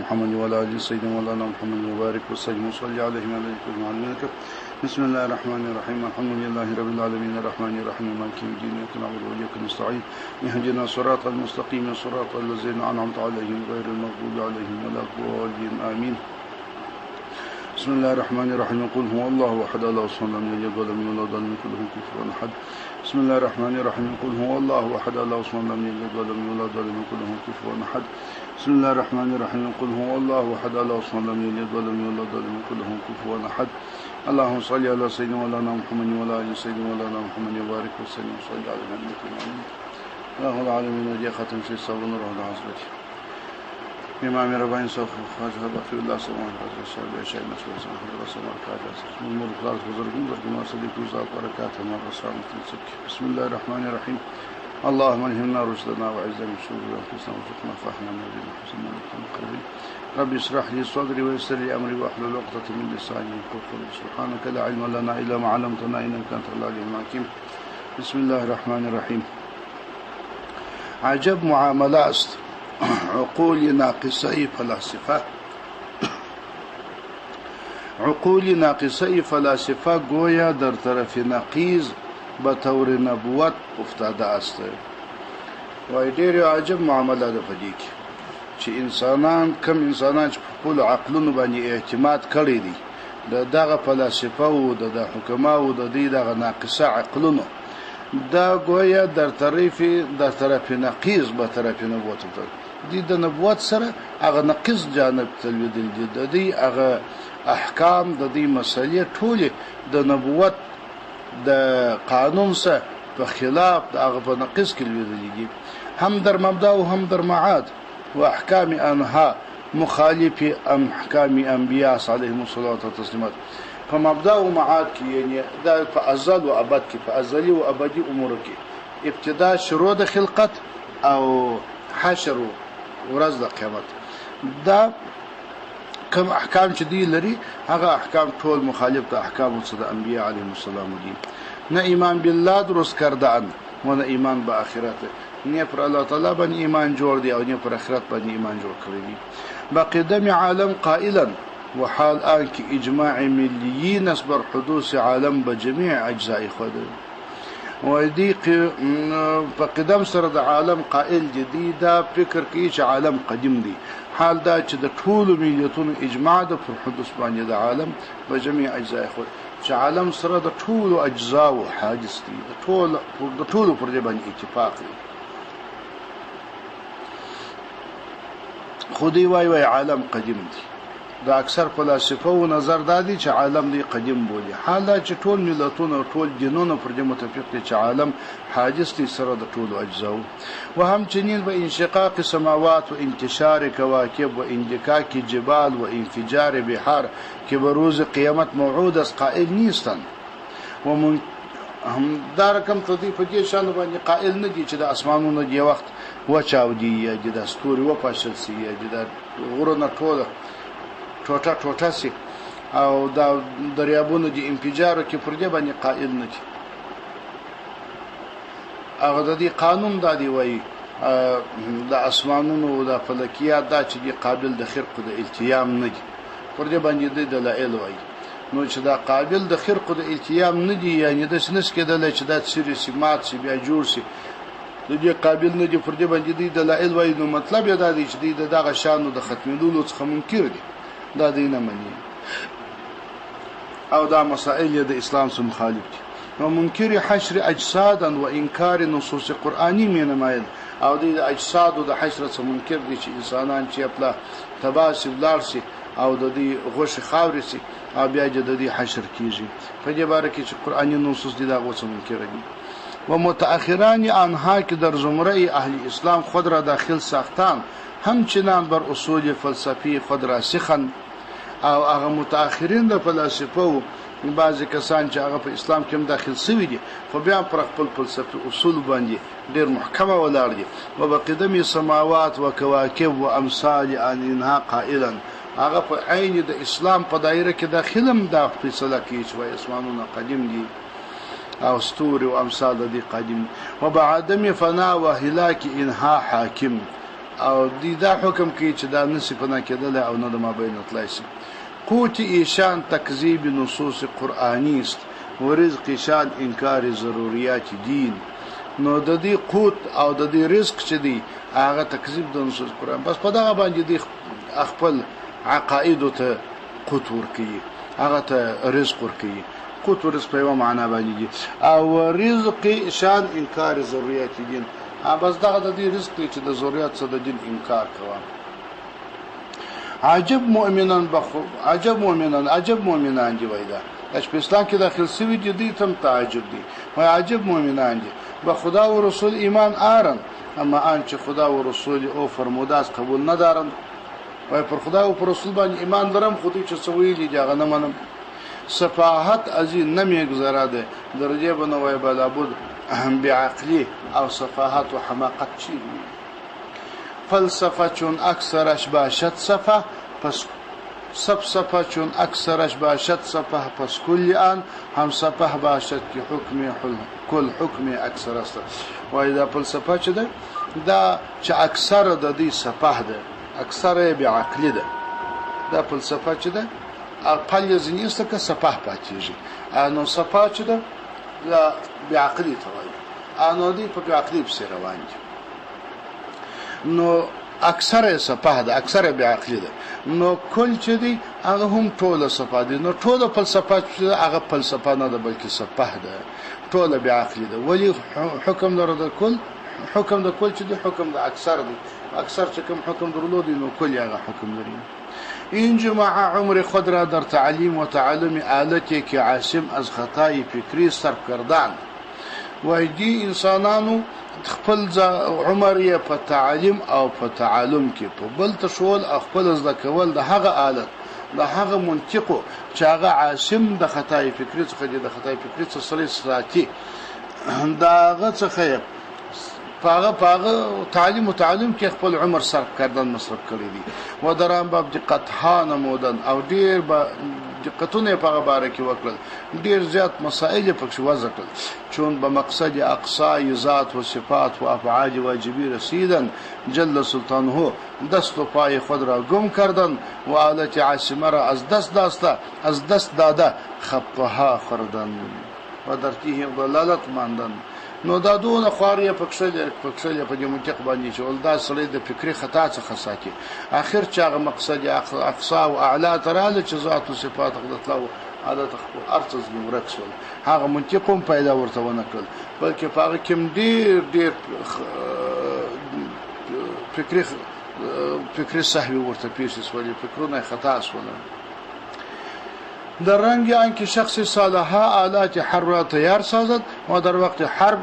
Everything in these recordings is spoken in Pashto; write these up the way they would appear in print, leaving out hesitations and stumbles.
محمد وعلى آل سيدنا مولانا محمد وبارك وسلم وصلي عليه وعلى آله. بسم الله الرحمن الرحيم. الحمد لله رب العالمين الرحمن الرحيم مالك يوم الدين إياك نعبد وإياك نستعين اهدنا الصراط المستقيم صراط الذين أنعمت عليهم غير المغضوب عليهم ولا الضالين آمين. بسم الله الرحمن الرحيم. قل هو الله أحد الله الصمد لم يلد ولم يولد ولم يكن له كفوا أحد. بسم الله الرحمن الرحيم. قل هو الله أحد الله الصمد لم يلد ولم يولد ولم يكن له كفوا أحد. بسم الله الرحمن الرحيم. قل هو الله أحد الله الصمد لم يلد ولم يولد ولم يكن له كفوا أحد. اللهم صل على سيدنا مولانا محمد وعلى آل سيدنا مولانا محمد وبارك وسلم وصلي على نبينا محمد. الله العالمين ودي ختم شيء صابون روح العزبتي إمام ربعين صف خارج بخير الله سبحانه وتعالى صلى شيء مسؤول سبحانه وتعالى. بسم الله الرحمن الرحيم. اللهم الهمنا رشدنا وعزنا من شرور انفسنا وارزقنا فهما من حسن المقربين. رب اشرح لي صدري ويسر لي امري واحلل عقدة من لساني يفقهوا قولي. سبحانك لا علم لنا الا ما علمتنا انك انت العليم الحكيم. بسم الله الرحمن الرحيم. عجب معامله است عقول ناقصه فلاسفه، عقول ناقصه فلاسفه گویا در طرف نقیض به طور نبوت افتاده است. وای ډېر یو عجب معامله ده په دې کې چې انسانان کم انسانان چې په خپلو عقلونو باندې اعتماد کړی دی، د دغه فلاسفه و د حکماو د دوی دغه ناقصه عقلونو دا گویا در طرف نقیض به طرف نبوت افتاده. دوی د نبوت سره هغه نقیض جانب ته لوېدلي دي. د دوی هغه احکام د دوی مسئلې ټولې د نبوت د قانون سره په خلاف د هغه په نقیض کې لوېدلي دي. هم در مبدا و هم در معاد و احکام آنها مخالف احکام انبیاء علیهم الصلاة والتسلیمات. په مبدا و معاد کې یعنی دا په ازل و ابد کې، په ازلي و ابدي امورو کې ابتدا شروع د خلقت او حشر ورځ د قیامت، دا کوم احکام چې دوی لري هغه احکام ټول مخالف د احکامو څخه د انبیا علیهم السلام دي. نه ایمان بالله درست کردهاند و نه ایمان به آخرت، نه پر الله تعالی باندې ایمان جوړ دی او نه پر آخرت باندې ایمان جوړ کړی دی. بقدم عالم قائلا وحال آن که اجماع ملیین است بر حدوث عالم به جمیع اجزای خود. وایي دوی په قدم سره د عالم قائل دي، دوی دا فکر کوي چې عالم قدیم دی، حال دا چې د ټولو ملیتونو اجماع ده پر حدوث باندې د عالم به جمیع اجزای خود، چې عالم سره د ټولو اجزاو حادث دی، د ټولو پر دې باندې اتفاق دی. خو دوی وایي وایي عالم قدیم دی. د اکثر فلاسفه و نظر دا دی چې عالم دی قدیم بولي، حال دا چې ټول ملتونه او ټول دینونه پر دې متفق دي چې عالم حادث دی سره د ټولو اجزاو. و همچنین به انشقاق سماوات و انتشار کواکب و اندکاک جبال و انفجار بحار که به روز قیامت موعود است قائل نیستند. و هم دا رقم ته دوی په دې شانو باندې قائل نه دي چې د اسمانونو دې وخت وچاودي یا دې دا ستوري وپاشل سي یا دې دا غرونه ټوله ټوټه ټوټه سي او دا دریابونو د انفجارو کې پر دې باندې قائل نه دي. هغه د دې قانون دا دی وایي د اسمانونو د فلکیات دا چې دي قابل د خرق د التیام نه دي، پر دې باندې دوی دلایل وایي. نو چې دا قابل د خرق د التیام نه دي، یعنې داسې نه شي کېدلی چې دا څیرې سي مات سي بیا جوړ سي، د دې قابل نه دي، پر دې باندې دوی دلایل وایي. نو مطلب یې دا دی چې دوی د دغه شانو د ختمېدلو څخه منکر دي، دا دوی نه مني او دا مسائل یې د اسلام څخه مخالف دي. نو منکر حشر اجسادا و انکار نصوص قرآني مینماید، او دوی د اجسادو د حشر څخه منکر دي چې انسانان چې خپله تباه سي ولاړ سي او د دوی غوښې خاورې سي او بیا د دوی حشر کېږي. په دې باره کې چې قرآني نصوص دي د هغو څخه منکر دي. و متأخران آنها که در زمره اهل اسلام خود را داخل ساختند همچنان بر اصول فلسفی خود راسخند. او هغه متأخرین د فلاسفه وو بعضې کسان چې هغه په اسلام کې هم داخل سوي دي، خو بیا پر خپل فلسفي اصول باندې ډېر محکمه ولاړ دي. و بقدم سماوات و کواکب و امثال انها قائلا، هغه په عین د اسلام په دایره کې داخل هم دا فیصله کوي چې وایي اسمانونه قدیم دي او ستوري او امثال د دې قدیم. و بعدم فنا و هلاک انها حاکم، او دی دا حکم کوي چې دا نسی فنا کېدلی او نه د مابین تلای شي. قوت ایشان تکذیب نصوص قرآنی است و رزق ایشان انکار ضروریات دین. نو د دې قوت او د دې رزق چې دی هغه تکذیب د نصوص قرآن، بس په دغه باندې دی خپل عقایدو ته قوت ورکوي، هغه ته رزق ورکوي. قوت و رزق په یوه معنا باندې دي. او رزق شان انکار ضروریات دین، بس دغه د دې رزق دی چې د ضروریات څخه د دین انکار کوه. عجب مؤمنان عجب مؤمنان، عجب مؤمنان دي. وای دا چې په اسلام کې داخل سوي دي دوی ته هم تعجب دي. وای عجب مؤمنان دي، به خدا و رسول ایمان آرن اما آن چې خدا و رسول او فرموده است قبول نه دارن. وای پر خدا او پر رسول باندې ایمان لرم، خو دوی چې څه ویلي دي هغه نه منم. سفاهت از این نمیگذرد در دې به نو وای به لابد بعقلی او سفاهت و حماقت چی وي. فلسفه چون اکثرش باشد صفه پس سفسفه چون اکثرش باشد سفه پس کل آن هم سفه باشد که حکم کل حکم اکثر است. وای دا فلسفه چې ده دا چې اکثر د دې سفه ده، اکثر یې بعقلي ده. دا فلسفه چې ده پل یې ځینې ایسته که سفه پاتېږي. نو سفه چې ده دا بعقلي ته وایي. نو دوی په بعقلي پسې روان دي. نو اکثر یې سفه ده، اکثر یې بعقلي ده. نو کل چې دی هغه هم ټوله سفه دی. نو ټوله فلسفه چې ده هغه فلسفه نه ده بلکې سفه ده، ټوله بعقلي ده. ولې حکم لره د کل، حکم د کل چې دی حکم د اکثر دی. اکثر چې کوم حکم درلود نو کل یې هغه حکم لري. این جماعه عمر خود را در تعلیم و تعلم آلتی که عاصم از خطای فکری صرف کردن. وای دي انسانانو خپل عمر یې په تعلیم او په تعلم کې په بل تشول او خپل زده کول د هغه آلت د هغه منطقو چې هغه عاصم د خطای فکری څخه دی، د خطای فکری څخه سړی ساتي، د هغه څخه یې په هغه تعلیم و تعلم کې خپل عمر صرف کردن مصرف کړی دی. و در آن باب دقتها نمودن او ډېر به دقتونه یې په هغه باره کې وکړل، ډېر زیات مسائل یې پکښې وضع کړل. چون به مقصد اقصای ذات و صفات و افعال واجبی رسیدن جل سلطانه دست و پای خود را گم کردن و آلت عاصمه را از دست داسته از دست داده خپها خوردن و در تیه ضلالت ماندن. نو دا دونه خواري یې پکښلې په دې منطق باندې چې ول دا سړی د فکري خطا څخه ساتي. اخر چې هغه مقصد اقصا او اعلی ته راغله چې ذات و صفات غلطلاو عادت خپل هر څه ځینې ورک شول، هغه منطق هم پیدا ورته ونه کړل، بلکې په هغه کې هم ډېر ډېر فکري سهوې ورته پېښې شولې، فکرونه یې خطا شول. در رنگ آنکه شخص سالها آلات حرب را تیار سازد و در وقت حرب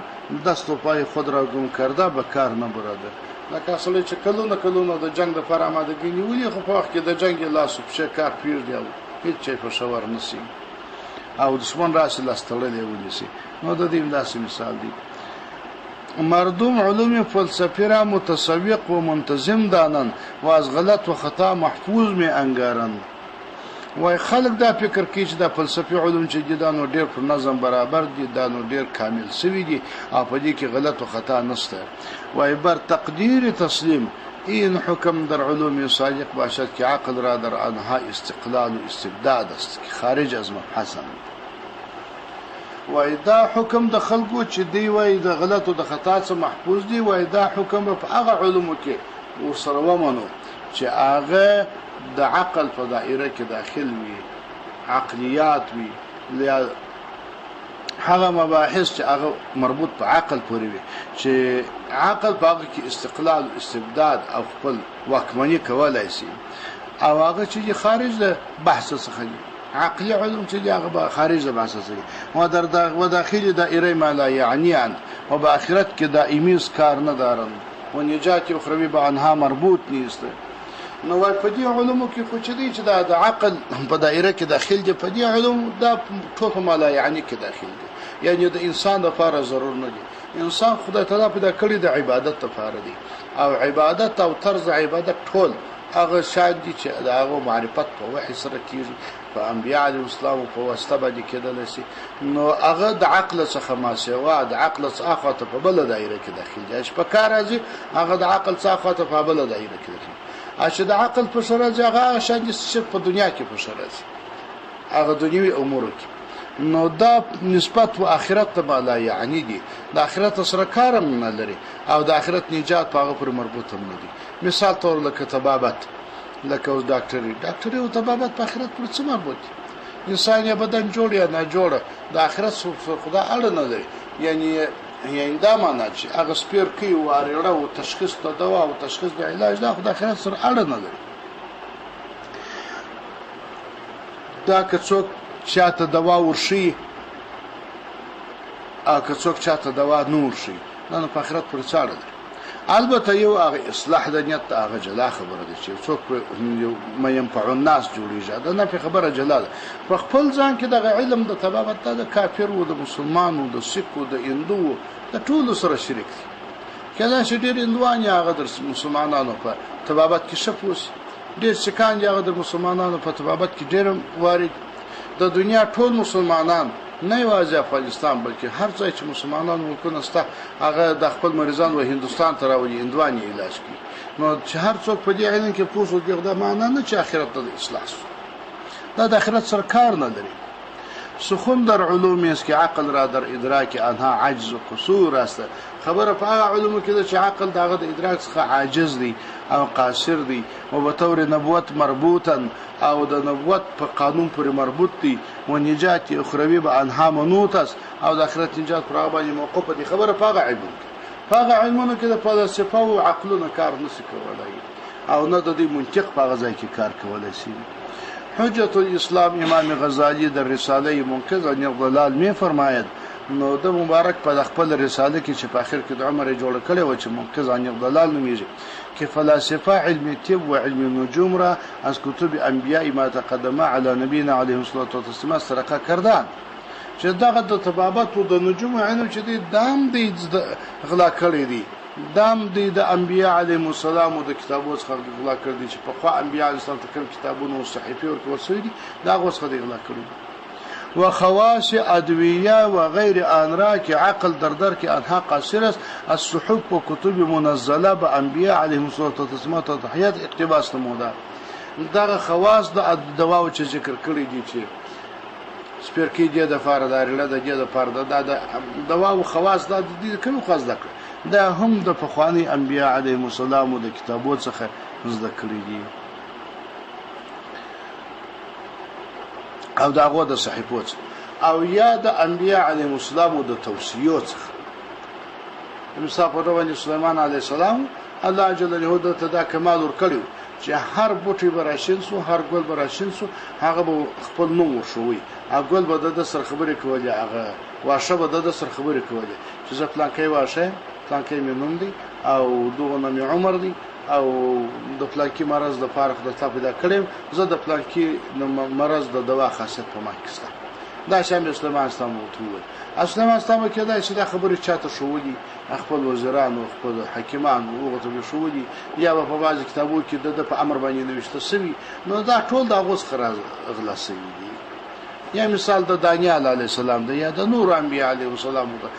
دست و پای خود را گم کرده به کار نبرده. لکه سړی چې کلونه کلونه د جنګ دپاره آمادګي نیولي، خو په وخت کې د جنګ یې لاس و پښې کار پرېږدي او هېڅ شی په ښه ورنه سي او دښمن راسي لاس تړلی ونیسي. نو د دې هم داسې مثال دی. مردم علوم فلسفي را متسوق و منتظم دانند و از غلط و خطا محفوظ می انګارند. وای خلک دا فکر کوي چې دا فلسفي علوم چې دي دا نو ډېر پر نظم برابر دي، دا نو ډېر کامل سوي دي او په دې کې غلط و خطا نشته. وای بر تقدیر تسلیم این حکم در علوم صادق باشد که عقل را در آنها استقلال و استبداد است که خارج از مبحثند. وای دا حکم د خلکو چې دی وای د غلط او د خطا څخه محفوظ دی، وای دا حکم په هغه علومو کې ورسره ومنو چې هغه د عقل په دایره کې داخل وي، عقلیات وي، یا هغه مباحث چې هغه مربوط په عقل پورې وي، چې عقل په هغه کې استقلال او استبداد او خپل واکمني کولای شي، او هغه چې خارج د بحث څخه دي، عقلي علوم چې دي هغه به خارج د بحث څخه دي، و داخل دایره ما لا یعنی اند و به آخرت کې دایمي کار نه دارند و نجات اخروی به آنها مربوط نیست. نو وای په دې علومو کې خو چې دی چې دا د عقل په دایره کې داخل دي، په دې علوم دا ټول په ما لا یعنی کې داخل دي، یعنی د انسان دپاره ضرور نه دي. انسان خدای تعالی پیدا کړی د عبادت دپاره دی، او عبادت او طرز عبادت ټول هغه شان دي چې د هغو معرفت په وحي سره کېږي، په انبیا علیهم السلام په واسطه باندې کېدلی شي. نو هغه د عقل څخه ماسوا، د عقل څخه اخوا ته په بله دایره کې داخل دي. چې په کار راځي هغه د عقل څخه اخوا ته په بله دایره کې داخل دي. چې د عقل په سره راځي هغه هغه شان دي چې په دنیا کې په سره راځي، هغه دنیوي امورو کې. نو دا نسبت و آخرت ته لا یعنی دي، د آخرت سره کار هم نه لري او د آخرت نجات په هغه پورې مربوط هم نه دي. مثال طور لکه طبابت، لکه اوس ډاکټري، ډاکټري او طبابت په آخرت پورې څه مربوط دي؟ انسان یا بدن جوړ یا ناجوړه، د آخرت سره خدا اړه نه لري. یعنی دا معنا چې هغه سپېرکی او اریړه او تشخیص د دوا او تشخیص د علاج، دا خو د آخرت سره اړه نه لري. دا که څوک چاته دوا ورښیي او که څوک چاته دوا نه ورښیي، دا نو په آخرت پورې څه اړه لري؟ البته یو هغه اصلاح د نیت هغه جلا خبره ده چې څوک یو ما ينفع الناس جوړیږي، دا نفع خبره جلا ده. په خپل ځان کې دغه علم د طبابت د کافر و د مسلمان و د سیک و د هندو د ټولو سره شریک دي. کېدای شي ډېر هندوان یې هغه د مسلمانانو په طبابت کې ښه پوه شي، ډېر سیکان یې هغه د مسلمانانو په طبابت کې ډېر وارد. د دنیا ټول مسلمانان، نه یوازې افغانستان بلکې هر ځای چې مسلمانان ملکونه شته، هغه د خپل مریضان و هندوستان ته راولي، هندوان یې علاج کوي. نو چې هر څوک په دې علم کې پوه شو، دې دا معنا نه چې آخرت ته د اصلاح شو، دا د آخرت سره کار نه لري. سخن در علوم است که عقل را در ادراک آنها عجز و قصور است. خبره په هغه علومو کې ده چې عقل د هغه د ادراک څخه عاجز دی او قاصر دی، او به طور نبوت مربوطا، او د نبوت په قانون پورې مربوط دی، و نجات اخروی به انها منوط است، او د آخرت نجات پر هغه باندې موقوف دی. خبره په هغه علمونو کې، په هغه علمونو کې د فلسفه او عقلونو کار نشي کولی، او نه د دوی منطق په هغه ځای کې کار کولی شي. حجت الاسلام امام غزالی در رساله منقذ عن الضلال می فرماید. نو د مبارک په خپل رساله کې چې په اخر کې د عمر یې جوړه کړې وه چې منقذ عن الضلال نومېږي، کې فلاسفه علم طب و علم نجوم را از کتب انبیاء ما تقدمه علی نبینا علیه الصلاة والسلام سرقه کردن. چې دغه د طبابت او د نجوم علم چې دی دام دی غلا کړی دی، دام دی د انبیاء علیهم السلام د کتابو څخه غلا کړی دی چې پخوا انبیاء علیهم السلام ته کوم کتابونه او صحیفې ورکول شوي دي، د هغو څخه دی غلا کړی دی. و خواص ادویه و غیر آنرا که عقل در درک آنها قاصر است از صحف و کتب منزله به انبیاء علیهم الصلاة والسلام تحیات اقتباس نموده. دغه خواص د دواو چې ذکر کړی دي چې سپېرکۍ دې دپاره ده، اریړه د دې دپاره ده، دا د دواو خواص دا د دې کومې خوا زده کړه؟ دا هم د پخواني انبیاء علیهم السلام د کتابو څخه زده کړي دي او د هغو د صحیفو څخه، او یا د انبیاء علیهم السلام د توصیو څخه. مثال په ډول باندې سلیمان علیه السلام الله جل جلاله ده ته دا کمال ورکړی چې هر بوټی به راشین سو، هر ګل به راشین سو، هغه به خپل نوم ورښووي، هغه ګل به د ده سره خبرې کولې، هغه واښه به د ده سره خبرې کولې چې زه پلانکی واښه یم، پلانکی مې نوم دی او دغه مې عمر دی او د پلانکي مرض دپاره خدای تا پیدا کړی یم، زه د پلانکي مرض د دوا خاصیت په ما کې شته. دا شیان به سلیمان اسلام ورته وویل. سلیمان اسلام کېدای شي دا خبرې چا ته ښوولي، خپل وزیرانو، خپل حاکمانو هغو ته به ښوولي، یا به په بعضې کتابو کې د ده په امر باندې نوشته شوي. نو دا ټول د هغو څخه راغلا شوي دي. یا مثال د دانیال علیه السلام دی یا د نورو انبیا علیهم السلام ده،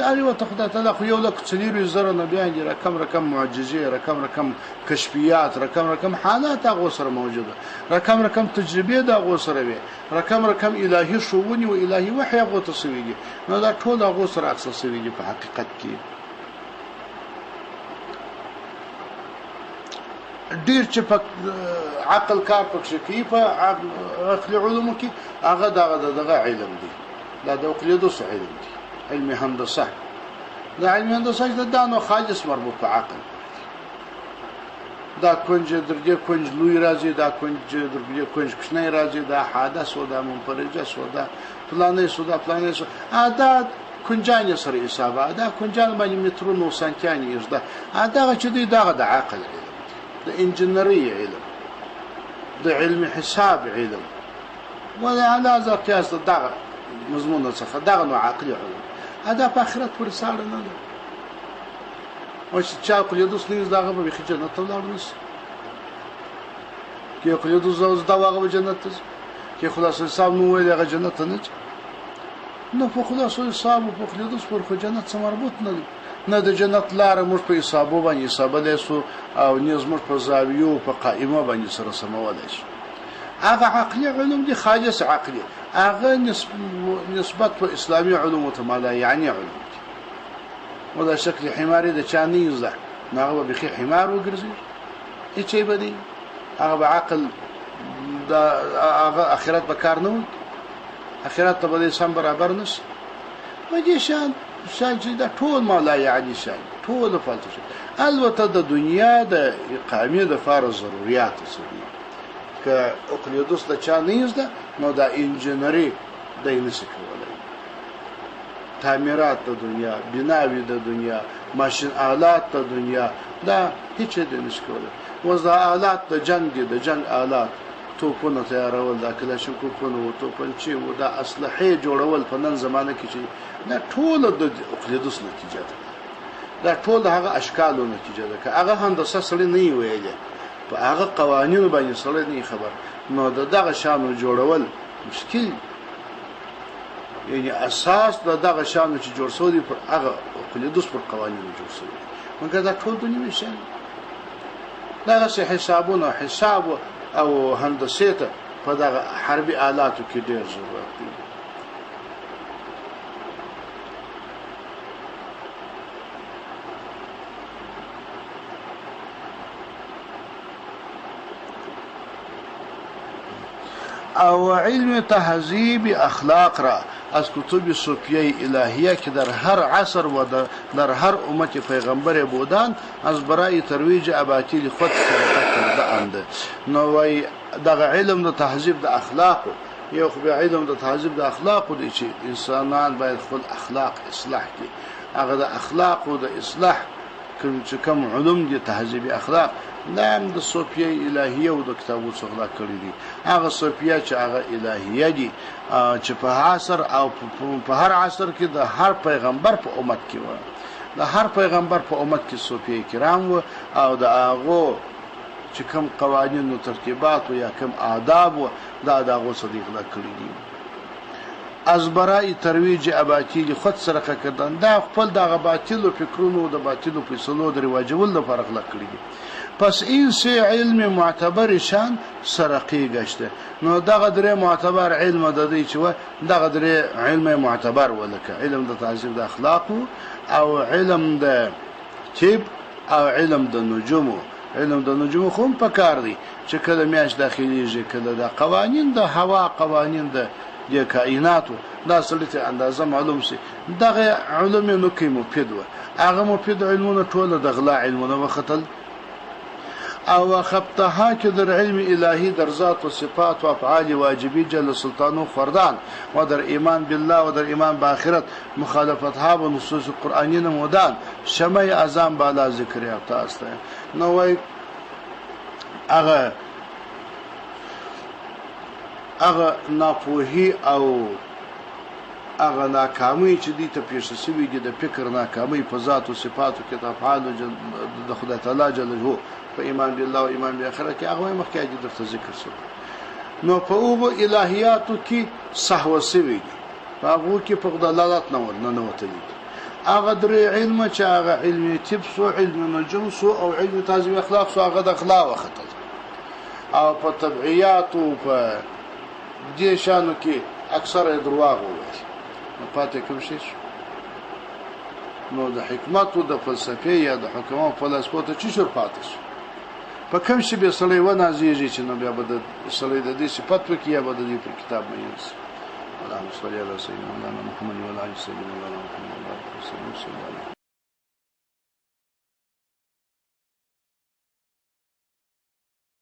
هر یو ته خدای تعالی خو یو لک څلېرویشت زره نبیان دي، رقم رقم معجزې، رقم رقم کشفیات، رقم رقم حالات هغو سره موجوده، رقم رقم تجربې د هغو سره وې، رقم رقم الهي ښوونې او الهي وحي هغو ته شوي دي. نو دا ټول هغو سره اخیستل شوي دي په حقیقت کې. ډېر چې په عقل کار پکښې کوي په عقلي علومو کې، هغه دغه د دغه علم دی، دا د اقلیدوس علم دی، علم هندسه. د علم هندسه چې دا نو خالص مربوط په عقل، دا کنج در دې کنج لوی راځي، دا کنج در دې کنج کوچنی راځي، دا حاده سو، دا منفرجه سو، دا فلانی سو، دا فلانی سو، دا کنجان یې سره حسابه، دا کنجان باندې مترونه او سانتیان یې ږده. دغه چې دی دغه د عقل علم دی، د انجنیرۍ علم، د علم حساب علم، ولا هذا قیاس د دغه مضمون څخه، دغه نوع عقلي علوم. دا په آخرت پورې څه اړه نه لري. او چې چا اقلیدوس نه وي زده، هغه به بیخي جنت ته ولاړ نه شي. کې اقلیدوس زده هغه به جنت ته ځي، کې خلاص حساب نو ویل هغه جنت ته نه ځي. نو په خلاص حساب او په اقلیدوس پر خو جنت څه مربوط نه دی. نه د جنت لاره موږ په حسابو باندې حسابلی سو او نه زموږ په زاویو په قائمه باندې سره سمولی سو. هغه عقلي علوم دي، خالص عقلي، هغه نسبت په اسلامي علومو ته مالا یعنی علوم دي. و دا شکل حماري د چا نه زده، نو هغه به بیخي حمار وګرځي، هېڅ شی به نه، هغه به عقل د هغه اخرت به کار نه وکړي، اخرت ته به دی سم برابر نه شي. په دې شان شان چې دا ټول مالا یعنی شان ټول فالتو شي. البته د دنیا د اقامې دپاره ضروریات څه دي، که اقلیدوس د چا نه زده نو دا انجنیري دی نه شي کولی، تعمیرات د دنیا، بناوې د دنیا، ماشین آلات د دنیا، دا هیڅ شی دی نه شي کولی. اوس دا آلات د جنګ دي، د جنګ آلات، توپونه تیارول، دا کلاشینکوفونه و، توپنچې و، دا اسلحې جوړول په نن زمانه کې چې دا ټوله د اقلیدوس نتیجه ده، دا ټول د هغه اشکالو نتیجه ده. که هغه هندسه سړي نه یې ویلې، په هغه قوانینو باندې سړی نه خبر، نو د دغه شانو جوړول مشکل، یعنی اساس د دغه شانو چې جوړ شوی دی پر هغه اقلیدوس پر قوانینو جوړ شوی دی. مګر دا ټول دنیوي شیان دي. دغسې حسابونه، حساب او هندسې ته په دغه حربي آلاتو کې ډېر ضرورت دی. او علم تهذیب اخلاق را از کتب صوفیه الهیه که در هر عصر و در هر امت پیغمبر بودن از برای ترویج اباطیل خود سرقه کرده اند. نو وای دغه علم د تهذیب د اخلاقو، یو خو بیا علم د تهذیب د اخلاقو دی چې انسانان باید خپل اخلاق اصلاح کړي. هغه د اخلاقو د اصلاح کوم چې کوم علوم دي تهذیب اخلاق، دا هم د صوفیه الهیه او د کتابو څخه غلا کړي دي. هغه صوفیه چې هغه الهیه دي چې په عصر او په هر عصر کې د هر پیغمبر په امت کې وه، د هر پیغمبر په امت کې صوفیه کرام وه او د هغو چې کوم قوانین و ترتیبات و یا کوم آداب و دا د هغو څخه دی غلا کړي دي. از برای ترویج اباطیل خود سرقه کردن، دا خپل دغه باطلو فکرونو د باطلو فیصلو د رواجولو لپاره غلا کړي دي. پس این سه علم معتبر شان سرقې گشته. نو دغه درې معتبر علم د دی چې وه، دغه درې علم معتبر و، لکه علم د تهذیب د اخلاقو او علم د طب او علم د نجومو. علم د نجومو خو هم پکار دی چې کله میاشت داخلېږي، کله دا قوانین د هوا، قوانین د دې کائناتو، دا سړي ته اندازه معلوم شي. دغه علوم یې نو کې مفید وه، هغه مفید علمونه ټوله د غلا علمونه وختل. او خبتها که در علم الهی در ذات و صفات و افعال واجبی جل سلطانو خوردان و در ایمان بالله و در ایمان به آخرت مخالفتها و نصوص قرآنی نمودان شمع اعظم بالا ذکر یافته است. نو وای هغه هغه ناپوهي او هغه ناکامۍ چې دوی ته پېښه شوي دي، د فکر ناکامۍ په ذات و صفاتو کې، د افعالو د خدای تعالی جل جلاله په ایمان بالله او ایمان بالآخرت کې، هغه مخکې دي درته ذکر شو. نو په هغو الهیاتو کې سهوه شوي دي، په هغو کې په دلالت نه ننوتلي دي. هغه درې علم چې هغه علم طب سو، علم نجوم سو او علم تهذیب اخلاق سو، هغه د غلا وختل. او په طبعیاتو په دې شانو کې اکثره یې درواغ وویل. نو پاتې کوم شی شو؟ نو د حکمت او د فلسفې یا د حکمو فلسفو ته چی شور پاتې شو؟ په کوم شي به سړی ونازېږي چې نو بیا به د سړی د دې صفت وکړي یا به د دې پر کتاب مین شي. اللهم صل علی سیدنا مولانا محمد وعلى آل سیدنا مولانا محمد وبارک وسلم.